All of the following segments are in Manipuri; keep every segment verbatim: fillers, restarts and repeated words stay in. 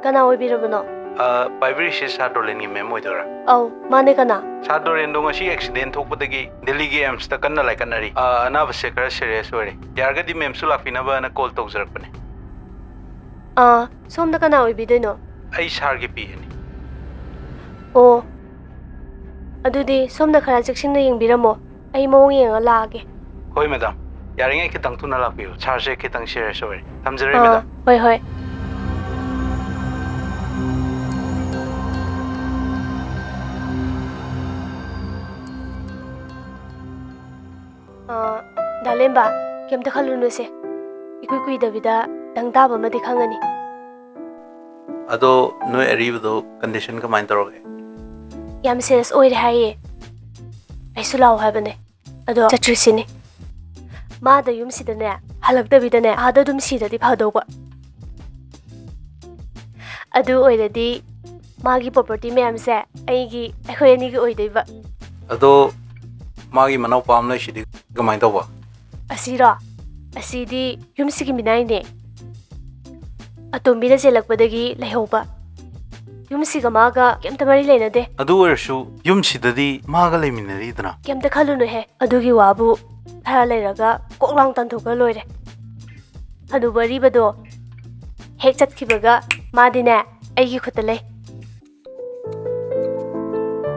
ꯀꯅꯥ ꯑꯣꯏꯕꯤꯔꯕꯅꯣ? ꯑ, ꯄꯥꯏꯕꯤꯔꯤꯁꯤ ꯁꯥꯔ ꯗꯣꯂꯦꯟꯒꯤ ꯃꯦꯝ ꯑꯣꯏꯗꯣꯏꯔꯥ? ꯑꯧ, ꯃꯥꯅꯦ, ꯀꯅꯥ? ꯁꯥꯔ ꯗꯣꯂꯦꯟꯗꯣ ꯉꯁꯤ ꯑꯦꯛꯁꯤꯗꯦꯟ ꯊꯣꯛꯄꯗꯒꯤ ꯗꯦꯜꯂꯤꯒꯤ ꯑꯦꯝꯁꯇ ꯀꯟꯅ ꯂꯥꯏꯀꯠꯅꯔꯤ꯫ ꯑ, ꯑꯅꯥꯕꯁꯦ ꯈꯔ ꯁꯤꯔꯤꯌꯁ ꯑꯣꯏꯔꯦ꯫ ꯌꯥꯔꯒꯗꯤ ꯃꯦꯝꯁꯨ ꯂꯥꯛꯄꯤꯅꯕꯅ ꯀꯣꯜ ꯇꯧꯖꯔꯛꯄꯅꯦ꯫ ꯑꯥ, ꯁꯣꯝꯗ ꯀꯅꯥ ꯑꯣꯏꯕꯤꯗꯣꯏꯅꯣ? ꯑꯩ ꯁꯥꯔꯒꯤ ꯄꯤ ꯑꯦꯅꯤ꯫ ꯑꯣ, ꯑꯗꯨꯗꯤ ꯁꯣꯝꯅ ꯈꯔ ꯆꯦꯛꯁꯤꯟꯅ ꯌꯦꯡꯕꯤꯔꯝꯃꯣ, ꯑꯩ ꯃꯑꯣꯡ ꯌꯦꯡꯉ ꯂꯥꯛꯑꯒꯦ꯫ ꯍꯣꯏ ꯃꯦꯗꯥꯝ, ꯌꯥꯔꯤꯉꯩ ꯈꯤꯇꯪ ꯊꯨꯅ ꯂꯥꯛꯄꯤꯌꯨ, ꯁꯥꯔꯁꯦ ꯈꯤꯇꯪ ꯁꯤꯔꯤꯌꯁ ꯑꯣꯏꯔꯦ꯫ ꯊꯝꯖꯔꯦ ꯑꯥ, ꯃꯦꯗꯥꯝ꯫ ꯍꯣꯏ, ꯍꯣꯏ꯫ ꯑꯥ, ꯗꯥ ꯂꯦꯝꯕ, ꯀꯩꯝꯇ ꯈꯜꯂꯨꯅꯨꯁꯦ, ꯏꯀꯨꯏ ꯀꯨꯏꯗꯕꯤꯗ ꯇꯪ ꯇꯥꯕ ꯑꯃꯗꯤ ꯈꯪꯉꯅꯤ꯫ ꯑꯗꯣ ꯅꯣꯏ ꯑꯔꯤꯕꯗꯣ ꯀꯟꯗꯤꯁꯟ ꯀꯃꯥꯏꯅ ꯇꯧꯔꯒꯦ? ꯌꯥꯝ ꯁꯤꯔꯤꯌꯁ ꯑꯣꯏꯔꯦ ꯍꯥꯏꯌꯦ꯫ ꯑꯩꯁꯨ ꯂꯥꯛꯑꯣ ꯍꯥꯏꯕꯅꯦ, ꯑꯗꯣ ꯆꯠꯇ꯭ꯔꯤꯁꯤꯅꯤ꯫ ꯃꯥꯗ ꯌꯨꯝꯁꯤꯗꯅꯦ ꯍꯜꯂꯛꯇꯕꯤꯗꯅꯦ ꯑꯥꯗ ꯑꯗꯨꯝ ꯁꯤꯔꯗꯤ ꯐꯗꯧꯕ꯫ ꯑꯗꯨ ꯑꯣꯏꯔꯗꯤ ꯃꯥꯒꯤ ꯄ꯭ꯔꯣꯄꯔꯇꯤ ꯃꯌꯥꯝꯁꯦ ꯑꯩꯒꯤ, ꯑꯩꯈꯣꯏ ꯑꯅꯤꯒꯤ ꯑꯣꯏꯗꯣꯏꯕ꯫ ꯑꯗꯣ ꯃꯥꯒꯤ ꯃꯅꯥꯎꯄꯥ ꯑꯃ ꯂꯩꯁꯤꯗꯤ ꯀꯃꯥꯏꯅ ꯇꯧꯕ? ꯑꯁꯤꯔꯣ? ꯑꯁꯤꯗꯤ ꯌꯨꯝꯁꯤꯒꯤ ꯃꯤꯅꯥꯏꯅꯦ꯫ ꯑꯇꯣꯝꯕꯤꯅ ꯆꯦꯜꯂꯛꯄꯗꯒꯤ ꯂꯩꯍꯧꯕ꯫ ꯌꯨꯝꯁꯤꯒ ꯃꯥꯒ ꯀꯩꯝꯇ ꯃꯔꯤ ꯂꯩꯅꯗꯦ꯫ ꯑꯗꯨ ꯑꯣꯏꯔꯁꯨ ꯌꯨꯝꯁꯤꯗꯗꯤ ꯃꯥꯒ ꯂꯩꯃꯤꯟꯅꯔꯤꯗꯅ꯫ ꯀꯩꯝꯇ ꯈꯜꯂꯨꯅꯨꯍꯦ, ꯑꯗꯨꯒꯤ ꯋꯥꯕꯨ ꯈꯔ ꯂꯩꯔꯒ ꯀꯣꯛ ꯂꯥꯡ ꯇꯥꯟꯊꯣꯛꯈ꯭ꯔ ꯂꯣꯏꯔꯦ꯫ ꯍꯅꯨꯕ ꯑꯔꯤꯕꯗꯣ ꯍꯦꯛ ꯆꯠꯈꯤꯕꯒ ꯃꯥꯗꯤꯅꯦ ꯑꯩꯒꯤ ꯈꯨꯠꯇ ꯂꯩ꯫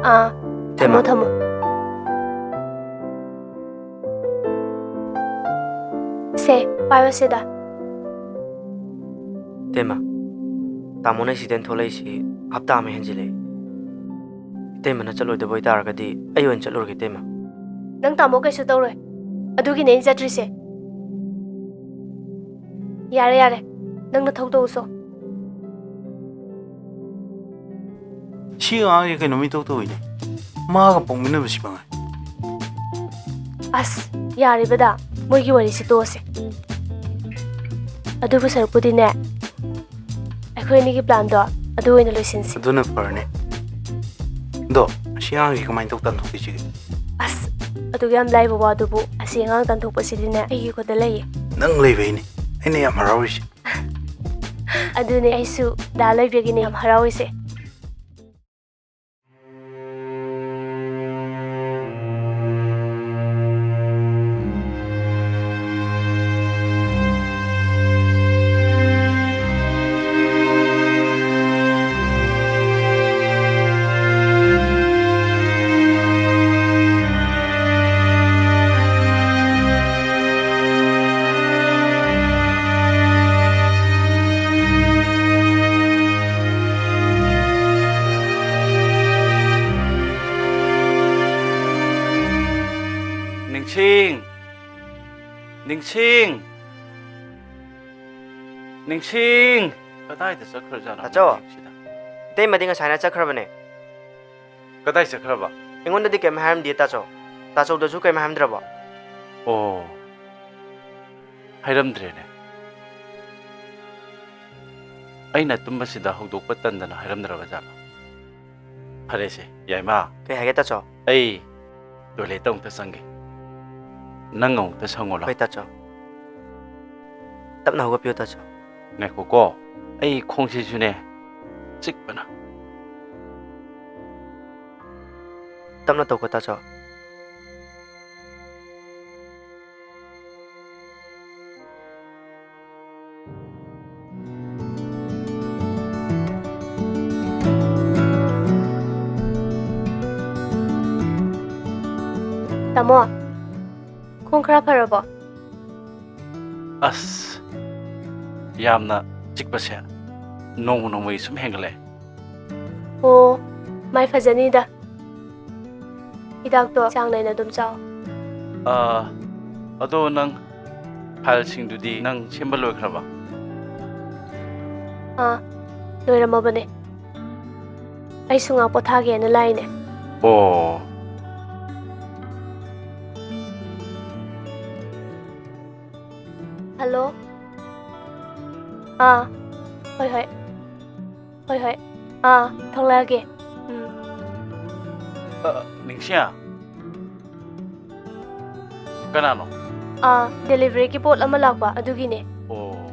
ꯑꯥ, ꯊꯝꯃꯣ, ꯏꯇꯩꯃ꯫ ꯊꯝꯃꯣ꯫ ꯁꯦ, ꯄꯥꯏꯌꯣ ꯁꯤꯗ꯫ ꯏꯇꯩꯃ, ꯇꯥꯃꯣꯅ ꯑꯦꯛꯁꯤꯗꯦꯟ ꯊꯣꯛꯂꯛꯏꯁꯤ ꯍꯞꯇꯥ ꯑꯃ ꯍꯦꯟꯖꯤꯜꯂꯛꯑꯦ꯫ ꯏꯇꯩꯃꯅ ꯆꯠꯂꯣꯏꯗꯕ ꯑꯣꯏꯇꯥꯔꯒꯗꯤ ꯑꯩ ꯑꯣꯏꯅ ꯆꯠꯂꯨꯔꯒꯦ, ꯏꯇꯩꯃ꯫ ꯅꯪ ꯇꯥꯃꯣ ꯀꯩꯁꯨ ꯇꯧꯔꯣꯏ꯫ ꯑꯗꯨꯒꯤꯅꯦ ꯑꯩꯅ ꯆꯠꯇ꯭ꯔꯤꯁꯦ꯫ ꯌꯥꯔꯦ, ꯌꯥꯔꯦ꯫ ꯅꯪ ꯅꯊꯧ ꯇꯧꯁꯣ꯫ ꯁꯤ ꯑꯉꯥꯡꯁꯦ ꯀꯩꯅꯣꯝ ꯏꯇꯧ ꯇꯧꯏꯅꯦ꯫ ꯃꯥꯒ ꯄꯣꯛꯃꯤꯟꯅꯕꯁꯤ ꯃꯉꯥꯏ꯫ ꯑꯁ, ꯌꯥꯔꯦꯕꯗ, ꯃꯣꯏꯒꯤ ꯋꯥꯔꯤꯁꯤ ꯇꯣꯛꯑꯁꯦ꯫ ꯑꯗꯨꯕꯨ ꯁꯔꯨꯛꯄꯨꯗꯤꯅꯦ, ꯑꯩꯈꯣꯏ ꯑꯅꯤꯒꯤ ꯄ꯭ꯂꯥꯟꯗꯣ ꯑꯗꯨ ꯑꯣꯏꯅ ꯂꯣꯏꯁꯤꯟꯁꯤ꯫ ꯑꯗꯨꯅ ꯐꯔꯅꯤ꯫ ꯑꯗꯣ, ꯑꯁꯤ ꯑꯉꯥꯡꯁꯤ ꯀꯃꯥꯏꯅ ꯇꯧ ꯇꯥꯟꯊꯣꯛꯈꯤꯁꯤꯒꯦ? ꯑꯁ, ꯑꯗꯨꯒ ꯌꯥꯝ ꯂꯥꯏꯕ ꯋꯥꯗꯨꯕꯨ, ꯑꯁꯤ ꯑꯉꯥꯡ ꯇꯥꯟꯊꯣꯛꯄꯁꯤꯗꯤꯅꯦ, ꯑꯩꯒꯤ ꯈꯨꯠꯇ ꯂꯩꯌꯦ꯫ ꯅꯪ ꯂꯩꯕꯩꯅꯦ ꯑꯩꯅ ꯌꯥꯝ ꯍꯔꯥꯎꯔꯤꯁꯦ꯫ ꯑꯗꯨꯅꯦ, ꯑꯩꯁꯨ ꯗꯥ ꯂꯩꯕꯒꯤꯅꯦ ꯌꯥꯝ ꯍꯔꯥꯎꯔꯤꯁꯦ꯫ ꯅꯤꯡꯁꯤꯡ! ꯅꯤꯡꯁꯤꯡ! ꯅꯤꯡꯁꯤꯡ! ꯀꯗꯥꯏꯗ ꯆꯠꯈ꯭ꯔꯖꯥꯠꯅꯣ ꯇꯥꯆꯧ! ꯃꯥꯁꯤꯡꯁꯤꯗ? ꯏꯇꯩꯃꯗꯤ ꯉꯁꯥꯏꯅ ꯆꯠꯈ꯭ꯔꯕꯅꯦ꯫ ꯀꯗꯥꯏ ꯆꯠꯈ꯭ꯔꯕ? ꯑꯩꯉꯣꯟꯗꯗꯤ ꯀꯩꯝ ꯍꯥꯏꯔꯝꯗꯦ, ꯇꯥꯆꯧ꯫ ꯇꯥꯆꯧꯗꯁꯨ ꯀꯩꯝ ꯍꯥꯏꯔꯝꯗ꯭ꯔꯕꯣ? ꯑꯣ, ꯍꯥꯏꯔꯝꯗ꯭ꯔꯦꯅꯦ꯫ ꯑꯩꯅ ꯇꯨꯝꯕꯁꯤꯗ ꯍꯧꯗꯣꯛꯄ ꯇꯟꯗꯅ ꯍꯥꯏꯔꯝꯗ꯭ꯔꯕ ꯖꯥꯠꯂꯣ? ꯐꯔꯦꯁꯦ, ꯌꯥꯏꯃ꯫ ꯀꯩ ꯍꯥꯏꯒꯦ, ꯇꯥꯆꯧ? ꯑꯩ ꯇꯣꯏꯂꯦꯠꯇ ꯑꯃꯨꯛꯇ ꯆꯪꯒꯦ꯫ ꯅꯪ ꯑꯃꯨꯛꯇ ꯁꯪꯉꯣ ꯂꯥꯎ꯫ ꯍꯣꯏ, ꯇꯥꯆꯧ꯫ ꯇꯞꯅ ꯍꯧꯒꯠꯄꯤꯌꯨ, ꯇꯥꯆꯧ꯫ ꯉꯥꯏꯈꯣꯀꯣ, ꯑꯩ ꯈꯣꯡꯁꯤꯁꯨꯅꯦ ꯆꯤꯛꯄꯅ꯫ ꯇꯞꯅ ꯇꯧꯀꯣ, ꯇꯥꯆꯧ꯫ ꯇꯥꯃꯣ, ꯈꯣꯡ ꯈꯔ ꯐꯔꯕꯣ? ꯑꯁ, ꯌꯥꯝꯅ ꯆꯤꯛꯄꯁꯦ ꯅꯣꯡꯃ ꯅꯣꯡꯃꯒꯤ ꯁꯨꯝ ꯍꯦꯟꯒꯠꯂꯛꯑꯦ꯫ ꯑꯣ, ꯃꯥꯏ ꯐꯖꯅꯤꯗ꯫ ꯍꯤꯗꯥꯛꯇꯣ ꯆꯥꯡ ꯅꯥꯏꯅ ꯑꯗꯨꯝ ꯆꯥꯎ꯫ ꯑꯥ, ꯑꯗꯣ ꯅꯪ ꯐꯥꯏꯜꯁꯤꯡꯗꯨꯗꯤ ꯅꯪ ꯁꯦꯝꯕ ꯂꯣꯏꯈ꯭ꯔꯕ? ꯑꯥ, ꯂꯣꯏꯔꯝꯃꯕꯅꯦ꯫ ꯑꯩꯁꯨ ꯉꯥꯛ ꯄꯣꯊꯥꯒꯦꯅ ꯂꯥꯛꯏꯅꯦ꯫ ꯑꯣ꯫ ꯍꯜꯂꯣ꯫ ꯑꯥ, ꯍꯣꯏ, ꯍꯣꯏ꯫ ꯍꯣꯏ, ꯍꯣꯏ꯫ ꯑꯥ, ꯊꯣꯛꯂꯛꯑꯒꯦ꯫ ꯎꯝ꯫ ꯑ, ꯅꯤꯡꯁꯤꯌꯥ? ꯀꯅꯥꯅꯣ? ꯑꯥ, deliveryꯒꯤ ꯄꯣꯠ ꯑꯃ ꯂꯥꯛꯄ, ꯑꯗꯨꯒꯤꯅꯦ꯫ ꯑꯣ꯫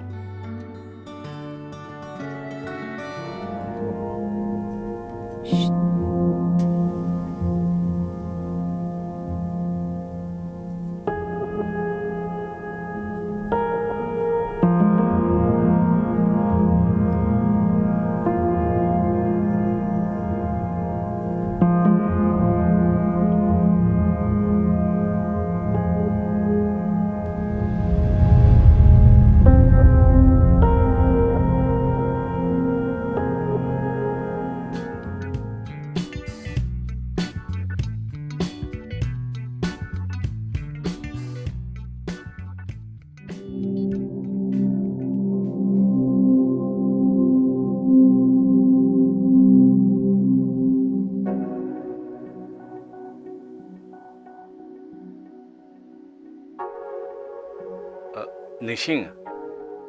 ꯑ, ꯅꯤꯡꯁꯤꯡ꯫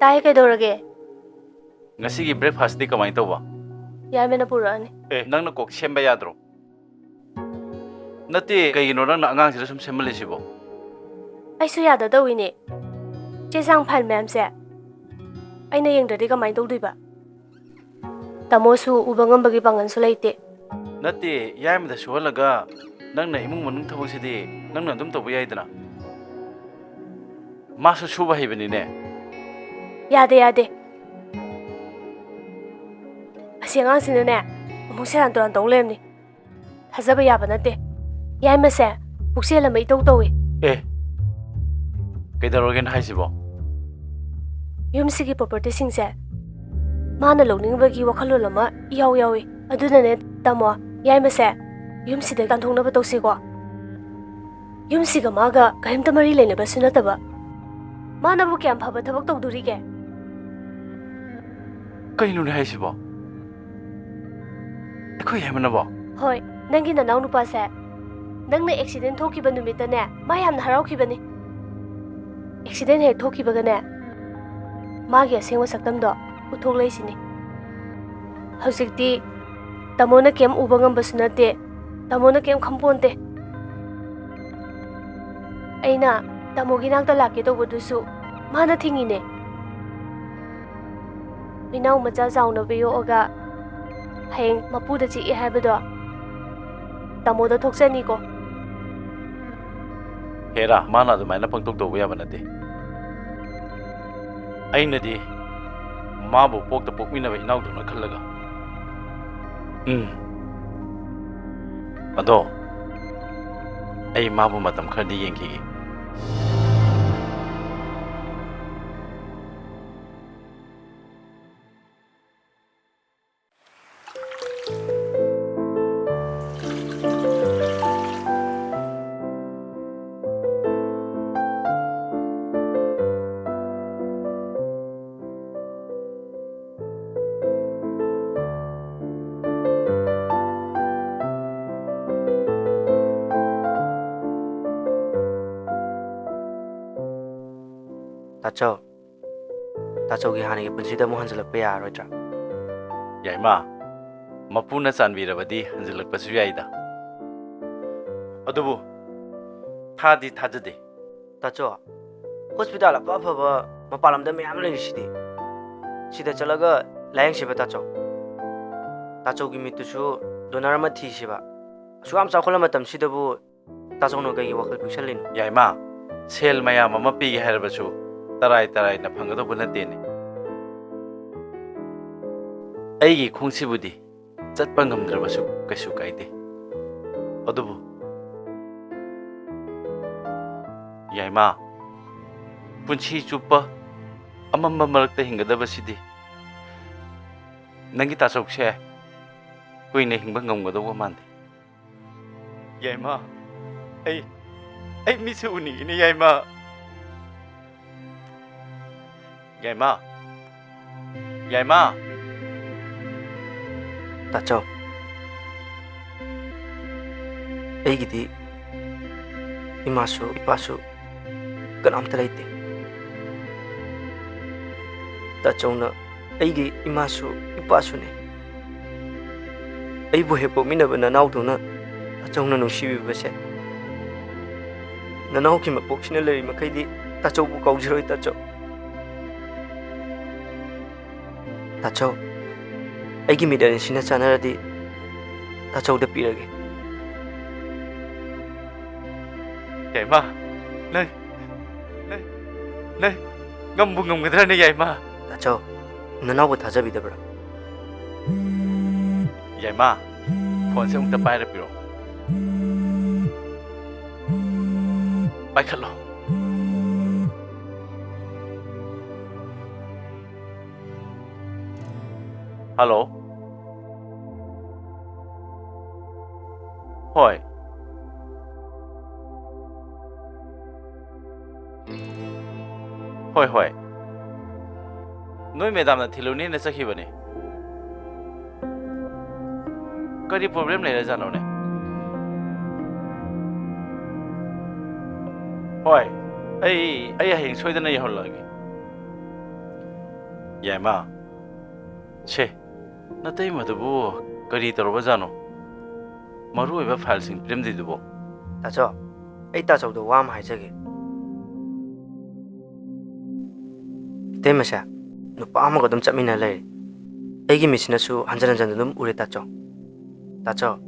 ꯇꯥꯏ, ꯀꯩꯗꯧꯔꯒꯦ? ꯉꯁꯤꯒꯤ breakfastꯇꯤ ꯀꯃꯥꯏꯅ ꯇꯧꯕ? ꯌꯥꯏꯃꯅ ꯄꯨꯔꯛꯑꯅꯤ꯫ ꯑꯦ, ꯅꯪꯅ ꯀꯣꯛ ꯁꯦꯝꯕ ꯌꯥꯗ꯭ꯔꯣ? ꯅꯠꯇꯦ, ꯀꯩꯒꯤꯅꯣ ꯅꯪꯅ ꯑꯉꯥꯡꯁꯤꯗ ꯁꯨꯝ ꯁꯦꯝꯍꯜꯂꯤꯁꯤꯕꯣ? ꯑꯩꯁꯨ ꯌꯥꯗ ꯇꯧꯋꯤꯅꯦ꯫ ꯆꯦ ꯆꯥꯡ file ꯃꯌꯥꯝꯁꯦ ꯑꯩꯅ ꯌꯦꯡꯗ꯭ꯔꯗꯤ ꯀꯃꯥꯏꯅ ꯇꯧꯗꯣꯏꯕ? ꯇꯥꯃꯣꯁꯨ ꯎꯕ ꯉꯝꯕꯒꯤ ꯄꯥꯡꯒꯜꯁꯨ ꯂꯩꯇꯦ꯫ ꯅꯠꯇꯦ, ꯌꯥꯏꯃꯗ ꯁꯨꯍꯜꯂꯒ ꯅꯪꯅ ꯏꯃꯨꯡ ꯃꯅꯨꯡ ꯊꯕꯛꯁꯤꯗꯤ ꯅꯪꯅ ꯑꯗꯨꯝ ꯇꯧꯕ ꯌꯥꯏꯗꯅ꯫ ꯃꯥꯁꯨ ꯁꯨꯕ ꯍꯩꯕꯅꯤꯅꯦ꯫ ꯌꯥꯗꯦ, ꯌꯥꯗꯦ꯫ ꯑꯁꯤ ꯑꯉꯥꯡꯁꯤꯅꯅꯦ, ꯑꯃꯨꯛ ꯁꯦꯔꯥꯟ ꯇꯨꯔꯥꯟ ꯇꯧ ꯂꯩꯔꯝꯅꯤ꯫ ꯊꯥꯖꯕ ꯌꯥꯕ ꯅꯠꯇꯦ꯫ ꯌꯥꯏꯃꯁꯦ ꯄꯨꯛꯆꯦꯜ ꯑꯃ ꯏꯇꯧ ꯇꯧꯏ꯫ ꯑꯦ, ꯀꯩꯗꯧꯔꯒꯦꯅ ꯍꯥꯏꯁꯤꯕꯣ? ꯌꯨꯝꯁꯤꯒꯤ propertyꯁꯤꯡꯁꯦ ꯃꯥꯅ ꯂꯧꯅꯤꯡꯕꯒꯤ ꯋꯥꯈꯜꯂꯣꯟ ꯑꯃ ꯏꯌꯥꯎ ꯌꯥꯎꯏ꯫ ꯑꯗꯨꯅꯅꯦ ꯇꯥꯃꯣ, ꯌꯥꯏꯃꯁꯦ ꯌꯨꯝꯁꯤꯗ ꯇꯥꯟꯊꯣꯛꯅꯕ ꯇꯧꯁꯤꯀꯣ꯫ ꯌꯨꯝꯁꯤꯒ ꯃꯥꯒ ꯀꯔꯤꯝꯇ ꯃꯔꯤ ꯂꯩꯅꯕꯁꯨ ꯅꯠꯇꯕ꯫ ꯃꯥꯅꯕꯨ ꯀꯌꯥꯝ ꯐꯕ ꯊꯕꯛ ꯇꯧꯗꯣꯔꯤꯒꯦ? ꯀꯩꯅꯣꯅꯦ ꯍꯥꯏꯁꯤꯕꯣ? ꯑꯩꯈꯣꯏ ꯍꯦꯃꯟꯅꯕꯣ? ꯍꯣꯏ, ꯅꯪꯒꯤ ꯅꯅꯥꯎ ꯅꯨꯄꯥꯁꯦ꯫ ꯅꯪꯅ accident ꯊꯣꯛꯈꯤꯕ ꯅꯨꯃꯤꯠꯇꯅꯦ, ꯃꯥ ꯌꯥꯝꯅ ꯍꯔꯥꯎꯈꯤꯕꯅꯤ꯫ Accident ꯍꯦꯛ ꯊꯣꯛꯈꯤꯕꯒꯅꯦ, ꯃꯥꯒꯤ ꯑꯁꯦꯡꯕ ꯁꯛꯇꯝꯗꯣ ꯎꯠꯊꯣꯛꯂꯛꯏꯁꯤꯅꯤ꯫ ꯍꯧꯖꯤꯛꯇꯤ ꯇꯥꯃꯣꯅ ꯀꯩꯝ ꯎꯕ ꯉꯝꯕꯁꯨ ꯅꯠꯇꯦ, ꯇꯥꯃꯣꯅ ꯀꯩꯝ ꯈꯪꯄꯣꯟꯇꯦ꯫ ꯑꯩꯅ ꯇꯥꯃꯣꯒꯤ ꯅꯥꯛꯇ ꯂꯥꯛꯀꯦ ꯇꯧꯕꯗꯨꯁꯨ ꯃꯥꯅ ꯊꯤꯡꯉꯤꯅꯦ꯫ ꯃꯤꯅꯥꯎ ꯃꯆꯥ ꯆꯥꯎꯅꯕ ꯌꯣꯛꯑꯒ ꯍꯌꯦꯡ ꯃꯄꯨꯗ ꯆꯤꯛꯑꯦ ꯍꯥꯏꯕꯗꯣ ꯇꯥꯃꯣꯗ ꯊꯣꯛꯆꯅꯤꯀꯣ꯫ ꯍꯦꯔꯥ, ꯃꯥꯅ ꯑꯗꯨꯃꯥꯏꯅ ꯄꯪꯇꯧ ꯇꯧꯕ ꯌꯥꯕ ꯅꯠꯇꯦ꯫ ꯑꯩꯅꯗꯤ ꯃꯥꯕꯨ ꯄꯣꯛꯇ ꯄꯣꯛꯃꯤꯟꯅꯕ ꯏꯅꯥꯎꯗꯧꯅ ꯈꯜꯂꯒ꯫ ꯎꯝ꯫ ꯑꯗꯣ ꯑꯩ ꯃꯥꯕꯨ ꯃꯇꯝ ꯈꯔꯗꯤ ꯌꯦꯡꯈꯤꯒꯦ꯫ ꯇꯥꯆꯧ, ꯇꯥꯆꯧꯒꯤ ꯍꯥꯟꯅꯒꯤ ꯄꯨꯟꯁꯤꯗ ꯑꯃꯨꯛ ꯍꯟꯖꯤꯜꯂꯛꯄ ꯌꯥꯔꯔꯣꯏꯗ꯭ꯔꯥ? ꯌꯥꯏꯃ, ꯃꯄꯨꯅ ꯆꯥꯟꯕꯤꯔꯕꯗꯤ ꯍꯟꯖꯤꯜꯂꯛꯄꯁꯨ ꯌꯥꯏꯗ꯫ ꯑꯗꯨꯕꯨ ꯊꯥꯗꯤ ꯊꯥꯖꯗꯦ꯫ ꯇꯥꯆꯧ, ꯍꯣꯁꯄꯤꯇꯥꯜ ꯑꯐ ꯑꯐꯕ ꯃꯄꯥꯟ ꯂꯝꯗ ꯃꯌꯥꯝ ꯂꯩꯔꯤꯁꯤꯗꯤ꯫ ꯁꯤꯗ ꯆꯠꯂꯒ ꯂꯥꯌꯦꯡꯁꯤꯕ ꯇꯥꯆꯧ꯫ ꯇꯥꯆꯧꯒꯤ ꯃꯤꯠꯇꯨꯁꯨ ꯗꯣꯅꯔ ꯑꯃ ꯊꯤꯁꯤꯕ꯫ ꯑꯁꯨꯛ ꯌꯥꯝ ꯆꯥꯎꯈꯠꯂ ꯃꯇꯝꯁꯤꯗꯕꯨ ꯇꯥꯆꯧꯅ ꯀꯩꯒꯤ ꯋꯥꯈꯜ ꯄꯤꯛꯁꯜꯂꯤꯅꯣ? ꯌꯥꯏꯃ, ꯁꯦꯜ ꯃꯌꯥꯝ ꯑꯃ ꯄꯤꯒꯦ ꯍꯥꯏꯔꯕꯁꯨ ꯇꯔꯥꯏ ꯇꯔꯥꯏꯅ ꯐꯪꯒꯗꯧꯕ ꯅꯠꯇꯦꯅꯦ꯫ ꯑꯩꯒꯤ ꯈꯣꯡꯁꯤꯕꯨꯗꯤ ꯆꯠꯄ ꯉꯝꯗ꯭ꯔꯕꯁꯨ ꯀꯩꯁꯨ ꯀꯥꯏꯗꯦ꯫ ꯑꯗꯨꯕꯨ ꯌꯥꯏꯃ, ꯄꯨꯟꯁꯤ ꯆꯨꯞꯄ ꯑꯃꯝꯕ ꯃꯔꯛꯇ ꯍꯤꯡꯒꯗꯕꯁꯤꯗꯤ ꯅꯪꯒꯤ ꯇꯥꯆꯧꯁꯦ ꯀꯨꯏꯅ ꯍꯤꯡꯕ ꯉꯝꯒꯗꯧꯕ ꯃꯥꯟꯗꯦ꯫ ꯌꯥꯏꯃ, ꯑꯩ, ꯑꯩ ꯃꯤꯠꯁꯦ ꯎꯅꯤꯡꯉꯤꯅꯦ, ꯌꯥꯏꯃ꯫ ꯌꯥꯏꯃ꯫ ꯌꯥꯏꯃ꯫ ꯇꯥꯆꯧ, ꯑꯩꯒꯤꯗꯤ ꯏꯃꯥꯁꯨ ꯏꯄꯥꯁꯨ ꯀꯅꯥꯝꯇ ꯂꯩꯇꯦ꯫ ꯇꯥꯆꯧꯅ ꯑꯩꯒꯤ ꯏꯃꯥꯁꯨ ꯏꯄꯥꯁꯨꯅꯦ꯫ ꯑꯩꯕꯨ ꯍꯦꯛ ꯄꯣꯛꯃꯤꯟꯅꯕ ꯅꯅꯥꯎꯗꯧꯅ ꯇꯥꯆꯧꯅ ꯅꯨꯡꯁꯤꯕꯤꯕꯁꯦ, ꯅꯅꯥꯎꯒꯤ ꯃꯄꯣꯛꯁꯤꯅ ꯂꯩꯔꯤ ꯃꯈꯩꯗꯤ ꯇꯥꯆꯧꯕꯨ ꯀꯥꯎꯖꯔꯣꯏ, ꯇꯥꯆꯧ꯫ ꯇꯥꯆꯧ, ꯑꯩꯒꯤ ꯃꯤꯠ ꯑꯅꯤꯁꯤꯅ ꯆꯥꯟꯅꯔꯗꯤ ꯇꯥꯆꯧꯗ ꯄꯤꯔꯒꯦ꯫ ꯌꯥꯏꯃ, ꯅꯪ, ꯅꯪ, ꯅꯪ ꯉꯝꯕꯨ ꯉꯝꯒꯗ꯭ꯔꯅꯦ, ꯌꯥꯏꯃ? ꯇꯥꯆꯧ, ꯅꯅꯥꯎꯕꯨ ꯊꯥꯖꯕꯤꯗꯕ꯭ꯔꯥ? ꯌꯥꯏꯃ, ꯐꯣꯟꯁꯦ ꯑꯃꯨꯛꯇ ꯄꯥꯏꯔ ꯄꯤꯔꯛꯑꯣ꯫ ꯄꯥꯏꯈꯠꯂꯣ꯫ ꯍꯜꯂꯣ꯫ ꯍꯣꯏ꯫ ꯍꯣꯏ, ꯍꯣꯏ꯫ ꯅꯣꯏ ꯃꯦꯗꯥꯝꯅ ꯊꯤꯜꯂꯨꯅꯦꯅ ꯆꯠꯈꯤꯕꯅꯦ꯫ ꯀꯔꯤ ꯄ꯭ꯔꯣꯕ꯭ꯂꯦꯝ ꯂꯩꯔꯖꯥꯠꯅꯣꯅꯦ? ꯍꯣꯏ, ꯑꯩ, ꯑꯩ ꯍꯌꯦꯡ ꯁꯣꯏꯗꯅ ꯌꯧꯍꯜꯂꯛꯑꯒꯦ꯫ ꯌꯥꯏꯃ, ꯁꯦ, ꯅꯇꯩꯃꯗꯨꯕꯨ ꯀꯔꯤ ꯇꯧꯔꯕꯖꯥꯠꯅꯣ? ꯃꯔꯨ ꯑꯣꯏꯕ ꯐꯥꯏꯜꯁꯤꯡ ꯄꯤꯔꯝꯗ꯭ꯔꯤꯗꯨꯕꯣ? ꯇꯥꯆꯧ, ꯑꯩ ꯇꯥꯆꯧꯗ ꯋꯥ ꯑꯃ ꯍꯥꯏꯖꯒꯦ꯫ ꯏꯇꯩꯃꯁꯦ ꯅꯨꯄꯥ ꯑꯃꯒ ꯑꯗꯨꯝ ꯆꯠꯃꯤꯟꯅ ꯂꯩꯔꯦ꯫ ꯑꯩꯒꯤ ꯃꯤꯠꯁꯤꯅꯁꯨ ꯍꯟꯖꯟ ꯍꯟꯖꯟ ꯑꯗꯨꯝ ꯎꯔꯦ, ꯇꯥꯆꯧ꯫ ꯇꯥꯆꯧ,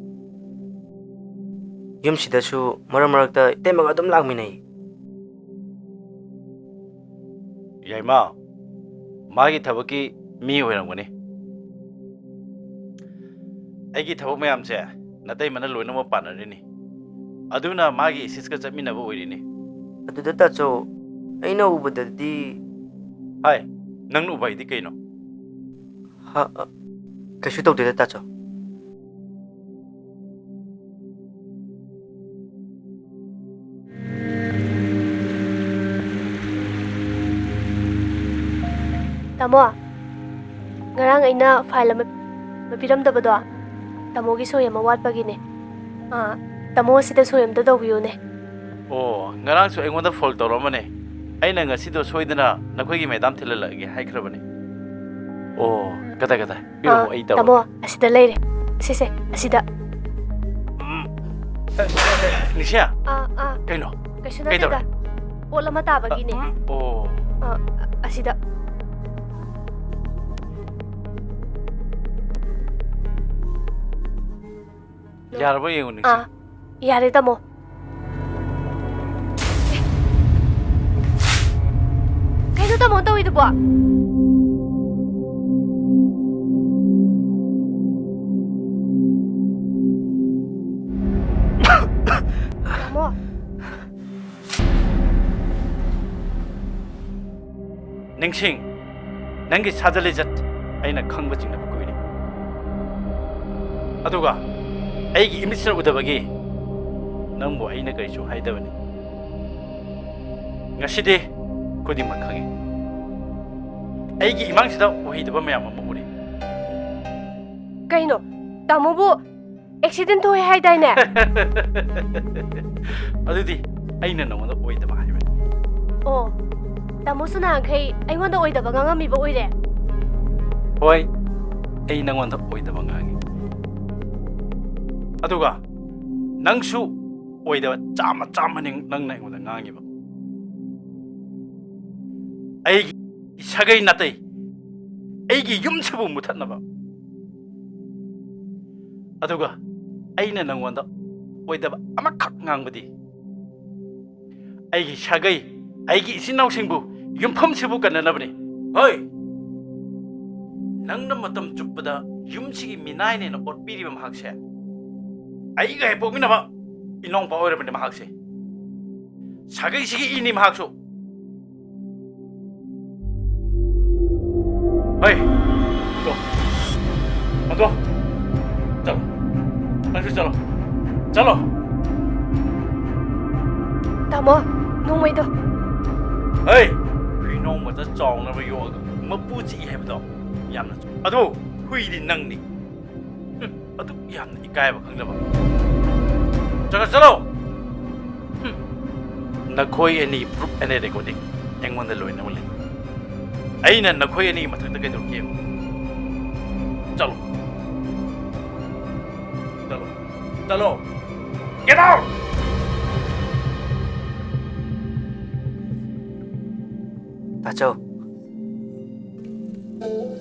ꯌꯨꯝꯁꯤꯗꯁꯨ ꯃꯔꯛ ꯃꯔꯛꯇ ꯏꯇꯩꯃꯒ ꯑꯗꯨꯝ ꯂꯥꯛꯃꯤꯟꯅꯩ꯫ ꯌꯥꯏꯃ, ꯃꯥꯒꯤ ꯊꯕꯛꯀꯤ ꯃꯤ ꯑꯣꯏꯔꯝꯒꯅꯤ꯫ ꯑꯩꯒꯤ ꯊꯕꯛ ꯃꯌꯥꯝꯁꯦ ꯅꯇꯩꯃꯅ ꯂꯣꯏꯅꯃꯛ ꯄꯥꯟꯅꯔꯤꯅꯤ꯫ ꯑꯗꯨꯅ ꯃꯥꯒꯤ ꯑꯦꯁꯤꯁꯀ ꯆꯠꯃꯤꯟꯅꯕ ꯑꯣꯏꯔꯤꯅꯤ꯫ ꯑꯗꯨꯗ ꯇꯥꯆꯧ, ꯑꯩꯅ ꯎꯕꯗꯗꯤ꯫ ꯍꯥꯏ, ꯅꯪꯅ ꯎꯕ ꯍꯥꯏꯗꯤ ꯀꯩꯅꯣ? ꯍ, ꯑ, ꯀꯩꯁꯨ ꯇꯧꯗꯦꯗ, ꯇꯥꯆꯧ꯫ ꯇꯥꯃꯣ, ꯉꯔꯥꯡ ꯑꯩꯅ ꯐꯥꯏꯜ ꯑꯃ ꯄꯤꯔꯝꯗꯕꯗꯣ, ꯇꯥꯃꯣꯒꯤ ꯁꯣꯏ ꯑꯃ ꯋꯥꯠꯄꯒꯤꯅꯦ꯫ ꯑꯥ, ꯇꯥꯃꯣ, ꯑꯁꯤꯗ ꯁꯣꯏ ꯑꯝꯇ ꯇꯧꯕꯤꯌꯨꯅꯦ꯫ ꯑꯣ, ꯉꯔꯥꯡꯁꯨ ꯑꯩꯉꯣꯟꯗ ꯐꯣꯟ ꯇꯧꯔꯛꯑꯝꯕꯅꯦ꯫ ꯑꯩꯅ ꯉꯁꯤꯗꯣ ꯁꯣꯏꯗꯅ ꯅꯈꯣꯏꯒꯤ ꯃꯦꯗꯥꯝ ꯊꯤꯜꯍꯜꯂꯛꯑꯒꯦ ꯍꯥꯏꯈ꯭ꯔꯕꯅꯦ꯫ ꯑꯣ, ꯀꯗꯥꯏ, ꯀꯗꯥꯏ? ꯄꯤꯔꯝꯃꯣ, ꯑꯥ, ꯑꯩ ꯇꯧꯔꯒꯦ꯫ ꯇꯥꯃꯣ, ꯑꯁꯤꯗ ꯂꯩꯔꯦ꯫ ꯁꯤꯁꯦ, ꯑꯁꯤꯗ꯫ ꯎꯝ꯫ ꯅꯤꯁꯥ? ꯑꯥ, ꯑꯥ꯫ ꯀꯩꯅꯣ? ꯀꯩꯁꯨ ꯀꯩ ꯅꯠꯇꯦꯗ꯫ ꯇꯧꯔꯦ? ꯄꯣꯠ ꯑꯃ ꯇꯥꯕꯒꯤꯅꯦ꯫ ꯑ, ꯎꯝ, ꯑꯣ꯫ ꯑꯥ, ꯑꯁꯤꯗ꯫ ꯌꯥꯔꯕ ꯌꯦꯡꯉꯨ, ꯅꯤꯁꯥ꯫ ꯑꯥ, ꯌꯥꯔꯦ, ꯇꯥꯃꯣ꯫ ꯀꯩꯅꯣ ꯇꯥꯃꯣ ꯇꯧꯔꯤꯗꯨꯕꯣ? ꯇꯥꯃꯣ꯫ ꯅꯤꯡꯁꯤꯡ, ꯅꯪꯒꯤ ꯁꯥꯖꯠ ꯂꯤꯆꯠ ꯑꯩꯅ ꯈꯪꯕ ꯆꯤꯡꯅꯕ ꯀꯨꯏꯔꯦ꯫ ꯑꯗꯨꯒ ꯑꯩꯒꯤ ꯏꯃꯤꯠꯁꯤꯅ ꯎꯗꯕꯒꯤ ꯅꯪꯕꯨ ꯑꯩꯅ ꯀꯔꯤꯁꯨ ꯍꯥꯏꯗꯕꯅꯤ꯫ ꯉꯁꯤꯗꯤ ꯈꯨꯗꯤꯡꯃꯛ ꯈꯪꯉꯤ꯫ ꯑꯩꯒꯤ ꯏꯃꯥꯡꯁꯤꯗ ꯑꯣꯏꯗꯕ ꯃꯌꯥꯝ ꯑꯃ ꯎꯔꯦ꯫ ꯀꯩꯅꯣ? ꯇꯥꯃꯣꯕꯨ ꯑꯦꯛꯁꯤꯗꯦꯟ ꯊꯣꯛꯑꯦ ꯍꯥꯏꯗꯥꯏꯅꯦ? ꯑꯗꯨꯗꯤ ꯑꯩꯅ ꯅꯉꯣꯟꯗ ꯑꯣꯏꯗꯕ ꯍꯥꯏꯕꯅꯤ꯫ ꯑꯣ, ꯇꯥꯃꯣꯁꯨ ꯅꯍꯥꯟꯈꯩ ꯑꯩꯉꯣꯟꯗ ꯑꯣꯏꯗꯕ ꯉꯥꯡꯉꯝꯃꯤꯕ ꯑꯣꯏꯔꯦ? ꯍꯣꯏ, ꯑꯩ ꯅꯉꯣꯟꯗ ꯑꯣꯏꯗꯕ ꯉꯥꯡꯉꯤ꯫ ꯑꯗꯨꯒ ꯅꯪꯁꯨ ꯑꯣꯏꯗꯕ ꯆꯥꯝꯃ ꯆꯥꯝꯃꯅꯤ ꯅꯪꯅ ꯑꯩꯉꯣꯟꯗ ꯉꯥꯡꯉꯤꯕ꯫ ꯑꯩꯒꯤ ꯁꯥꯒꯩ ꯅꯥꯇꯩ, ꯑꯩꯒꯤ ꯌꯨꯝꯁꯤꯕꯨ ꯃꯨꯊꯠꯅꯕ꯫ ꯑꯗꯨꯒ ꯑꯩꯅ ꯅꯪꯉꯣꯟꯗ ꯑꯣꯏꯗꯕ ꯑꯃꯈꯛ ꯉꯥꯡꯕꯗꯤ, ꯑꯩꯒꯤ ꯁꯥꯒꯩ, ꯑꯩꯒꯤ ꯏꯆꯤꯟ ꯏꯅꯥꯎꯁꯤꯡꯕꯨ, ꯌꯨꯝꯐꯝꯁꯤꯕꯨ ꯀꯟꯅꯅꯕꯅꯤ꯫ ꯍꯣꯏ, ꯅꯪꯅ ꯃꯇꯝ ꯆꯨꯞꯄꯗ ꯌꯨꯝꯁꯤꯒꯤ ꯃꯤꯅꯥꯏꯅꯦꯅ ꯑꯣꯠꯄꯤꯔꯤꯕ ꯃꯍꯥꯛꯁꯦ, ꯑꯩꯒ ꯍꯦꯛ ꯄꯣꯛꯃꯤꯟꯅꯕ ꯏꯅꯥꯎꯄꯥ ꯑꯣꯏꯔꯕꯅꯤ ꯃꯍꯥꯛꯁꯦ꯫ ꯁꯥꯒꯩꯁꯤꯒꯤ ꯏꯅꯤ ꯃꯍꯥꯛꯁꯨ꯫ ꯍꯩ! ꯑꯗꯣ! ꯑꯗꯣ! ꯆꯠꯂꯣ꯫ ꯅꯪꯁꯨ ꯆꯠꯂꯣ꯫ ꯆꯠꯂꯣ꯫ ꯇꯥꯃꯣ, ꯅꯣꯡꯃꯩꯗꯣ꯫ ꯍꯩ! ꯍꯨꯏꯅꯣꯡ ꯃꯆꯥ ꯆꯥꯎꯅꯕ ꯌꯣꯛꯑꯒ ꯃꯄꯨ ꯆꯤꯛꯏ ꯍꯥꯏꯕꯗꯣ ꯌꯥꯝꯅ ꯆꯨꯝ-, ꯑꯗꯣ ꯍꯨꯏꯗꯤ ꯅꯪꯅꯤ꯫ ꯍꯨꯝ, ꯑꯗꯨꯛ ꯌꯥꯝꯅ ꯏꯀꯥꯏꯕ ꯈꯪꯗꯕ꯫ ꯆꯠꯂꯣ, ꯆꯠꯂꯣ! ꯍꯨꯝ, ꯅꯈꯣꯏ ꯑꯅꯤ proof and recording ꯑꯩꯉꯣꯟꯗ ꯂꯣꯏꯅꯃꯛ ꯂꯩ꯫ ꯑꯩꯅ ꯅꯈꯣꯏ ꯑꯅꯤꯒꯤ ꯃꯊꯛꯇ ꯀꯩꯗꯧꯔꯛꯀꯦ ꯌꯦꯡꯉꯨ꯫ ꯆꯠꯂꯣ꯫ ꯆꯠꯂꯣ꯫ ꯆꯠꯂꯣ꯫ Get out! ꯇꯥꯆꯧ꯫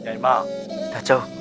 ꯌꯥꯏꯃ꯫ ꯇꯥꯆꯧ꯫